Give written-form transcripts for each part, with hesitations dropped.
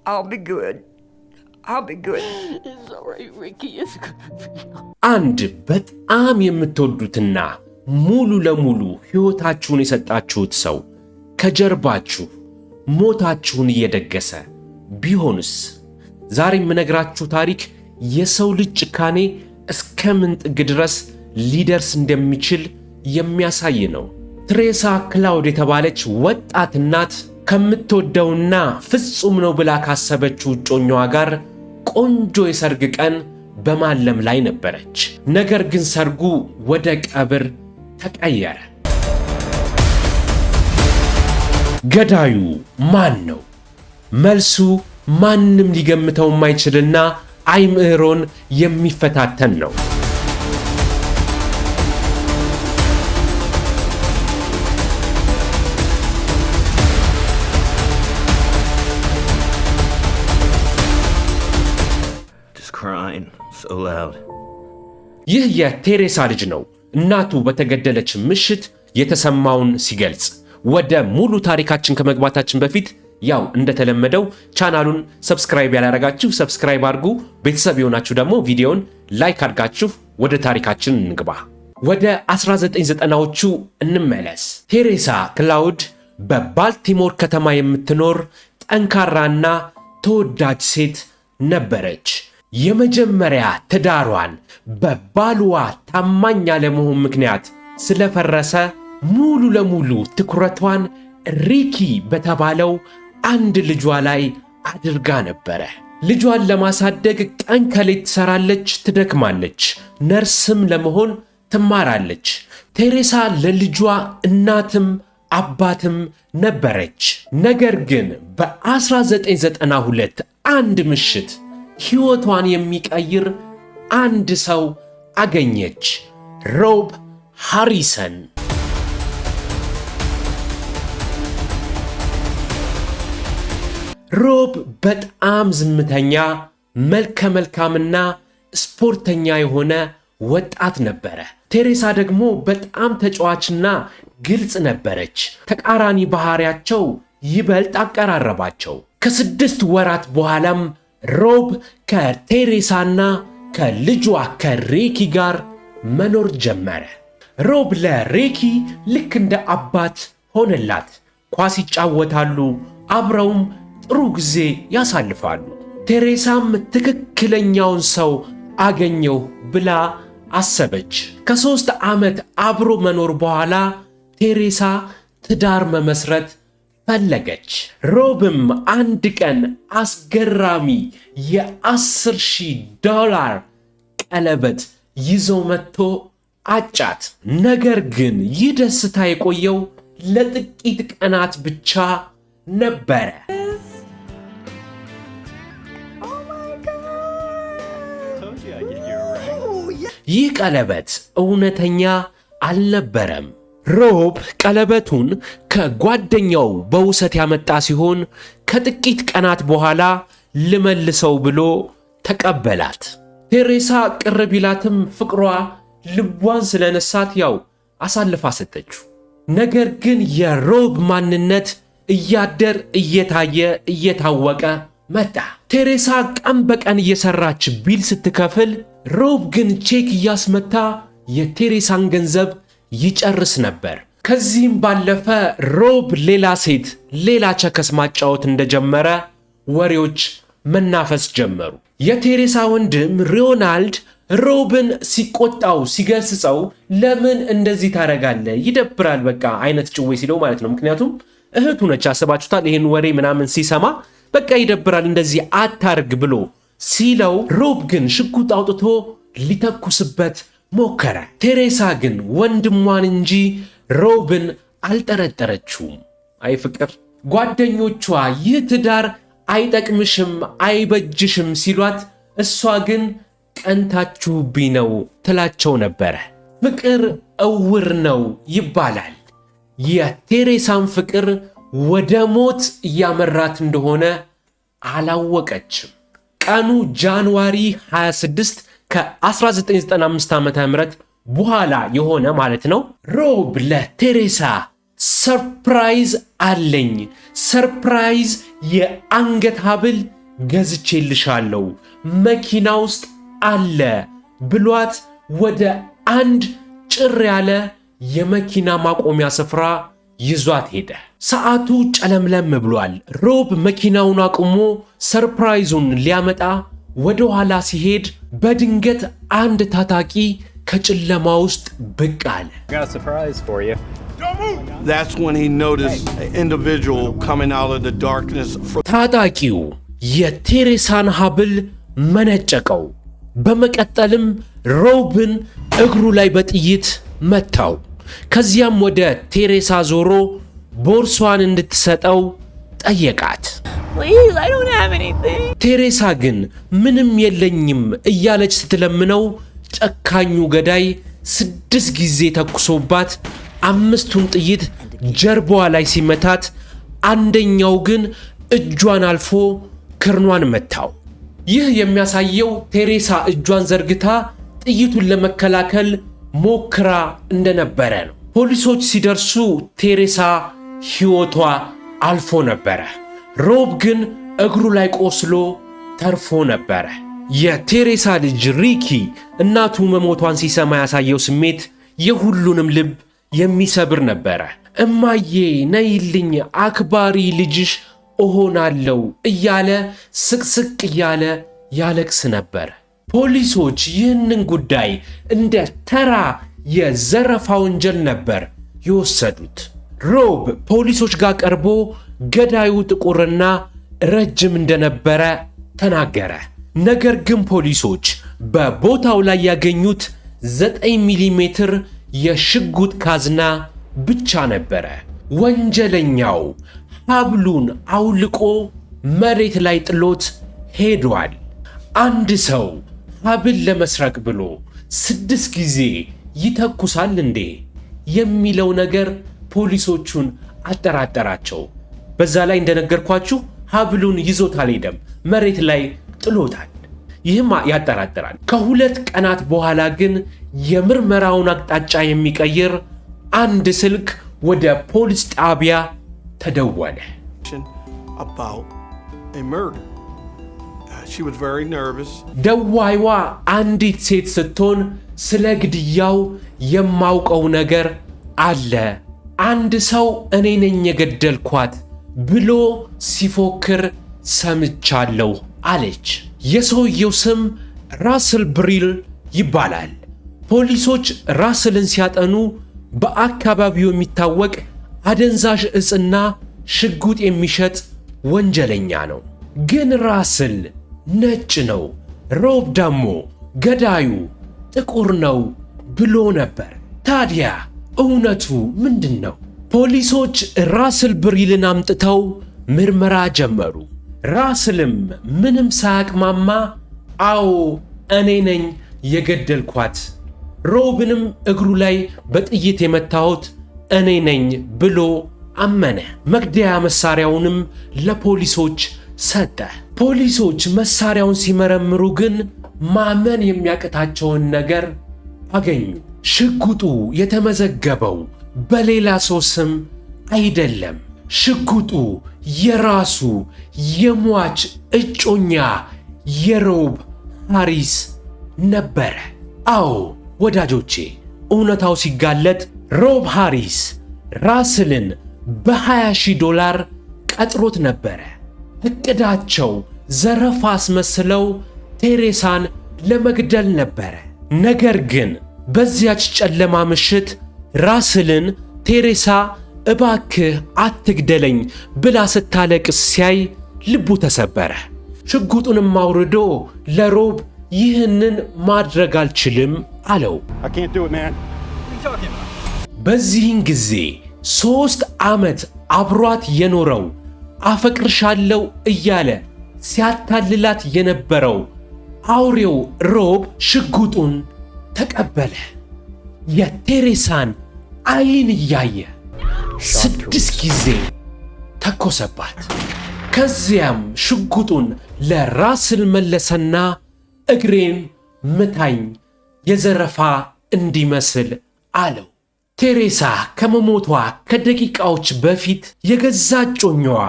I'll be good. I'll be good. It's all right, Ricky. It's gonna be አንድ በጣም የምትወዱትና ሙሉ ለሙሉ ሕይወታችሁን የሰጣችሁት ሰው ከጀርባችሁ ሞታችሁን እየደገሰ ቢሆንስ? ዛሬ የምነግራችሁ ታሪክ የሰው ልጅ ጭካኔ እስከ ምን ጥግ ድረስ ሊደርስ እንደሚችል የሚያሳይ ነው። ትሬሳ ክላውድ የተባለች ወጣት እናት ከምትወደውና ፍጹም ነው ብላ ካሰበችው እጮኛዋ ጋር ቆንጆ የሰርግ ቀን በማለም ላይ ነበረች። ነገር ግን ሰርጉ ወደ ቀብር ተቀየረ። ገዳዩ ማን ነው? መልሱ ማንም ሊገምተው የማይችልና አይምሮን የሚፈታተን ነው። Just crying so loud. ይህ የቴሬሳ ልጅ ነው። እናቱ በተገደለች ምሽት የተሰማውን ሲገልጽ። ወደ ሙሉ ታሪካችን ከመግባታችን በፊት ያው እንደተለመደው ቻናሉን subscribe ያላረጋችሁ subscribe አድርጉ። ቤተሰብ የሆናችሁ ደግሞ ቪዲዮውን like አድርጋችሁ ወደ ታሪካችን እንግባ። ወደ 1990ዎቹ እንመለስ። ቴሬሳ ክላውድ በባልቲሞር ከተማ የምትኖር ጠንካራና ተወዳጅ ሴት ነበረች። የመጀመሪያ ትዳሯን በባልዋ ታማኝ አለመሆን ምክንያት ስለፈረሰ ሙሉ ለሙሉ ትኩረቷን ሪኪ በተባለው አንድ ልጇ ላይ አድርጋ ነበረ። ልጇን ለማሳደግ ቀን ከሌት ትሰራለች፣ ትደክማለች፣ ነርስም ለመሆን ትማራለች። ቴሬሳ ለልጇ እናትም አባትም ነበረች። ነገር ግን በ1992 አንድ ምሽት ሕይወቷን የሚቀይር አንድ ሰው አገኘች። ሮብ ሃሪሰን። ሮብ በጣም ዝምተኛ፣ መልከ መልካምና ስፖርተኛ የሆነ ወጣት ነበረ። ቴሬሳ ደግሞ በጣም ተጫዋችና ግልጽ ነበረች። ተቃራኒ ባህሪያቸው ይበልጥ አቀራረባቸው። ከ6 ወራት በኋላም ሮብ ከቴሬሳና ከልጇ ከሬኪ ጋር መኖር ጀመረ። ሮብ ለሬኪ ልክ እንደ አባት ሆነላት። ኳስ ይጫወታሉ፣ አብረውም ጥሩ ጊዜ ያሳልፋሉ። ቴሬሳም ትክክለኛውን ሰው አገኘሁ ብላ አሰበች። ከ3 ዓመት አብሮ መኖር በኋላ ቴሬሳ ትዳር መመስረት ፈለገች። ሮብም አንድ ቀን አስገራሚ የ10,000 ዶላር ቀለበት ይዞ መጥቶ አጫት። ነገር ግን ይህ ደስታ የቆየው ለጥቂት ቀናት ብቻ ነበረ። Oh my God. Told you I'd get you a ring. Oh, yeah. ይህ ቀለበት እውነተኛ አልነበረም። ሮብ ቀለበቱን ከጓደኛው በውሰት ያመጣ ሲሆን ከጥቂት ቀናት በኋላ ልመልሰው ብሎ ተቀበላት። ቴሬሳ ቅር ቢላትም ፍቅሯ ልቧን ስለነሳት ያው አሳልፋ ሰጠችው። ነገር ግን የሮብ ማንነት እያደር እየታየ እየታወቀ መጣ። ቴሬሳ ቀን በቀን እየሰራች bill ስትከፍል፣ ሮብ ግን ቼክ እያስመታ የቴሬሳን ገንዘብ ይጨርስ ነበር። ከዚህም ባለፈ ሮብ ሌላ ሴት፣ ሌላ ቸከስ ማጫወት እንደጀመረ ወሬዎች መናፈስ ጀመሩ። የቴሬሳ ወንድም ሮናልድ ሮብን ሲቆጣው ሲገስጸው ለምን እንደዚህ ታደርጋለህ? ይደብራል በቃ አይነት ጭዌ ሲለው ማለት ነው። ምክንያቱም እህቱ ነች፣ አስባችሁታል? ይህን ወሬ ምናምን ሲሰማ በቃ ይደብራል፣ እንደዚህ አታርግ ብሎ ሲለው ሮብ ግን ሽጉጥ አውጥቶ ሊተኩስበት ሞከረ። ቴሬሳ ግን ወንድሟን እንጂ ሮብን አልጠረጠረችውም። አይ ፍቅር! ጓደኞቿ ይህ ትዳር አይጠቅምሽም፣ አይበጅሽም ሲሏት እሷ ግን ቀንታችሁብኝ ነው ትላቸው ነበረ። ፍቅር እውር ነው ይባላል። የቴሬሳን ፍቅር ወደ ሞት እያመራት እንደሆነ አላወቀችም። ቀኑ January 26 ከ1995 ዓ.ም በኋላ የሆነ ማለት ነው። ሮብ ለቴሬሳ surprise አለኝ፣ surprise የአንገት ሐብል ገዝቼልሻለሁ፣ መኪና ውስጥ አለ ብሏት ወደ አንድ ጭር ያለ የመኪና ማቆሚያ ስፍራ ይዟት ሄደ። ሰዓቱ ጨለምለም ብሏል። ሮብ መኪናውን አቁሞ surprise ኡን ሊያመጣ ወደ ኋላ ሲሄድ በድንገት አንድ ታጣቂ ከጨለማ ውስጥ ብቅ አለ። Got a surprise for you. That's when he noticed an individual coming out of the darkness. ታጣቂው የቴሬሳን ሀብል መነጨቀው። በመቀጠልም ሮብን እግሩ ላይ በጥይት መታው። ከዚያም ወደ ቴሬሳ ዞሮ ቦርሷን እንድትሰጠው ጠየቃት። Please, I don't have anything. ቴሬሳ ግን ምንም የለኝም እያለች ስትለምነው ጨካኙ ገዳይ 6 ጊዜ ተኩሶባት አምስቱን ጥይት ጀርባዋ ላይ ሲመታት አንደኛው ግን እጇን አልፎ ክርኗን መታው። ይህ የሚያሳየው ቴሬሳ እጇን ዘርግታ ጥይቱን ለመከላከል ሞክራ እንደነበረ ነው። ፖሊሶች ሲደርሱ ቴሬሳ ሕይወቷ አልፎ ነበረ። ሮብ ግን እግሩ ላይ ቆስሎ ተርፎ ነበረ። የቴሬሳ ልጅ ሪኪ እናቱ መሞቷን ሲሰማ ያሳየው ስሜት የሁሉንም ልብ የሚሰብር ነበረ። እማዬ ነይልኝ፣ አክባሪ ልጅሽ እሆናለሁ እያለ ስቅስቅ እያለ ያለቅስ ነበር። ፖሊሶች ይህንን ጉዳይ እንደ ተራ የዘረፋ ወንጀል ነበር የወሰዱት። ሮብ ፖሊሶች ጋር ቀርቦ ገዳዩ ጥቁርና ረጅም እንደነበረ ተናገረ። ነገር ግን ፖሊሶች በቦታው ላይ ያገኙት 9 ሚሜ የሽጉጥ ካዝና ብቻ ነበረ። ወንጀለኛው ሀብሉን አውልቆ መሬት ላይ ጥሎት ሄዷል። አንድ ሰው ሀብል ለመስረቅ ብሎ 6 ጊዜ ይተኩሳል እንዴ የሚለው ነገር ፖሊሶቹን አጠራጠራቸው። በዛ ላይ እንደነገርኳችሁ ሀብሉን ይዞት አልሄደም፣ መሬት ላይ ጥሎታል። ይህም ያጠራጥራል። ከ2 ቀናት በኋላ ግን የምርመራውን አቅጣጫ የሚቀይር አንድ ስልክ ወደ ፖሊስ ጣቢያ ተደወለ። About a murder. She was very nervous. ደዋይዋ አንዲት ሴት ስትሆን ስለ ግድያው የማውቀው ነገር አለ፣ አንድ ሰው እኔ ነኝ የገደልኳት ብሎ ሲፎክር ሰምቻለሁ አለች። የሰውየው ስም ራስል ብሪል ይባላል። ፖሊሶች ራስልን ሲያጠኑ በአካባቢው የሚታወቅ አደንዛዥ እጽና ሽጉጥ የሚሸጥ ወንጀለኛ ነው። ግን ራስል ነጭ ነው፣ ሮብ ደግሞ ገዳዩ ጥቁር ነው ብሎ ነበር። ታዲያ እውነቱ ምንድን ነው? ፖሊሶች ራስል ብሪልን አምጥተው ምርመራ ጀመሩ። ራስልም ምንም ሳያቅማማ አዎ እኔ ነኝ የገደልኳት፣ ሮብንም እግሩ ላይ በጥይት የመታሁት እኔ ነኝ ብሎ አመነ። መግደያ መሳሪያውንም ለፖሊሶች ሰጠ። ፖሊሶች መሳሪያውን ሲመረምሩ ግን ማመን የሚያቅታቸውን ነገር አገኙ። ሽጉጡ የተመዘገበው በሌላ ሰው ስም አይደለም። ሽጉጡ የራሱ የሟች እጮኛ የሮብ ሃሪስ ነበረ። አዎ ወዳጆቼ፣ እውነታው ሲጋለጥ ሮብ ሃሪስ ራስልን በ20 ሺህ ዶላር ቀጥሮት ነበረ። እቅዳቸው ዘረፋ አስመስለው ቴሬሳን ለመግደል ነበረ። ነገር ግን በዚያች ጨለማ ምሽት ራስልን ቴሬሳ እባክህ አትግደለኝ ብላ ስታለቅስ ሲያይ ልቡ ተሰበረ። ሽጉጡንም አውርዶ ለሮብ ይህንን ማድረግ አልችልም አለው። I can't do it, man. በዚህን ጊዜ 3 ዓመት አብሯት የኖረው፣ አፈቅርሻለሁ እያለ ሲያታልላት የነበረው አውሬው ሮብ ሽጉጡን ተቀበለ። የቴሬሳን አይን እያየ 6 ጊዜ ተኮሰባት። ከዚያም ሽጉጡን ለራስል መለሰና እግሬን ምታኝ የዘረፋ እንዲመስል አለው። ቴሬሳ ከመሞቷ ከደቂቃዎች በፊት የገዛ እጮኛዋ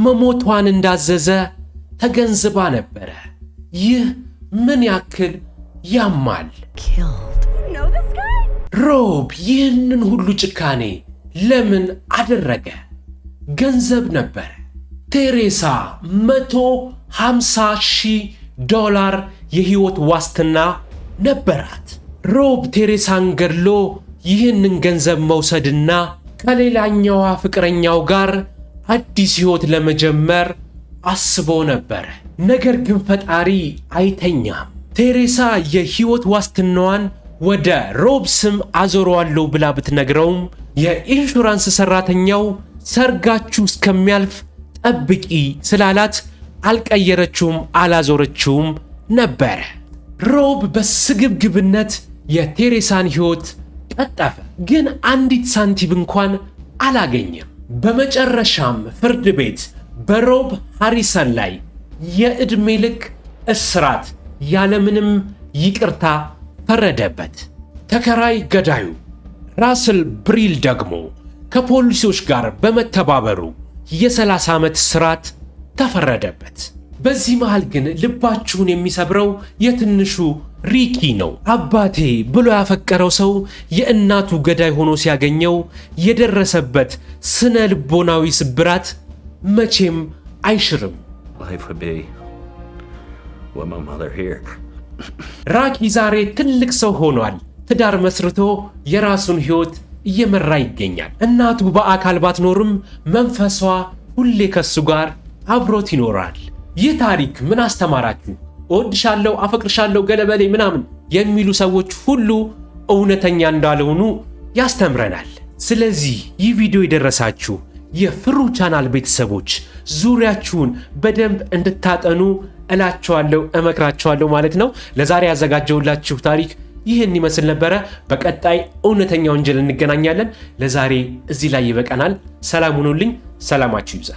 መሞቷን እንዳዘዘ ተገንዝባ ነበረ። ይህ ምን ያክል ያማል! Killed. You know this guy? ሮብ ይህንን ሁሉ ጭካኔ ለምን አደረገ? ገንዘብ ነበረ። ቴሬሳ 150,000 ዶላር የህይወት ዋስትና ነበራት። ሮብ ቴሬሳን ገድሎ ይህንን ገንዘብ መውሰድና ከሌላኛዋ ፍቅረኛው ጋር አዲስ ህይወት ለመጀመር አስቦ ነበረ። ነገር ግን ፈጣሪ አይተኛም። ቴሬሳ የህይወት ዋስትናዋን ወደ ሮብ ስም አዞረዋለሁ ብላ ብትነግረውም የኢንሹራንስ ሰራተኛው ሰርጋችሁ እስከሚያልፍ ጠብቂ ስላላት አልቀየረችውም፣ አላዞረችውም ነበረ። ሮብ በስግብግብነት የቴሬሳን ህይወት ቀጠፈ፣ ግን አንዲት ሳንቲም እንኳን አላገኘም። በመጨረሻም ፍርድ ቤት በሮብ ሃሪሰን ላይ የዕድሜ ልክ እስራት ያለምንም ይቅርታ ፈረደበት። ተከራይ ገዳዩ ራስል ብሪል ደግሞ ከፖሊሶች ጋር በመተባበሩ የ30 ዓመት እስራት ተፈረደበት። በዚህ መሃል ግን ልባችሁን የሚሰብረው የትንሹ ሪኪ ነው። አባቴ ብሎ ያፈቀረው ሰው የእናቱ ገዳይ ሆኖ ሲያገኘው የደረሰበት ስነ ልቦናዊ ስብራት መቼም አይሽርም። Life would be with my mother here. ራኪ ዛሬ ትልቅ ሰው ሆኗል። ትዳር መስርቶ የራሱን ሕይወት እየመራ ይገኛል። እናቱ በአካል ባትኖርም መንፈሷ ሁሌ ከሱ ጋር አብሮት ይኖራል። ይህ ታሪክ ምን አስተማራችሁ? እወድሻለሁ፣ አፈቅርሻለሁ፣ ገለበሌ ምናምን የሚሉ ሰዎች ሁሉ እውነተኛ እንዳልሆኑ ያስተምረናል። ስለዚህ ይህ ቪዲዮ የደረሳችሁ የፍሩ ቻናል ቤተሰቦች ዙሪያችሁን በደንብ እንድታጠኑ እላችኋለሁ፣ እመክራችኋለሁ ማለት ነው። ለዛሬ ያዘጋጀሁላችሁ ታሪክ ይህን ይመስል ነበረ። በቀጣይ እውነተኛ ወንጀል እንገናኛለን። ለዛሬ እዚህ ላይ ይበቃናል። ሰላም ሁኑልኝ። ሰላማችሁ ይብዛ።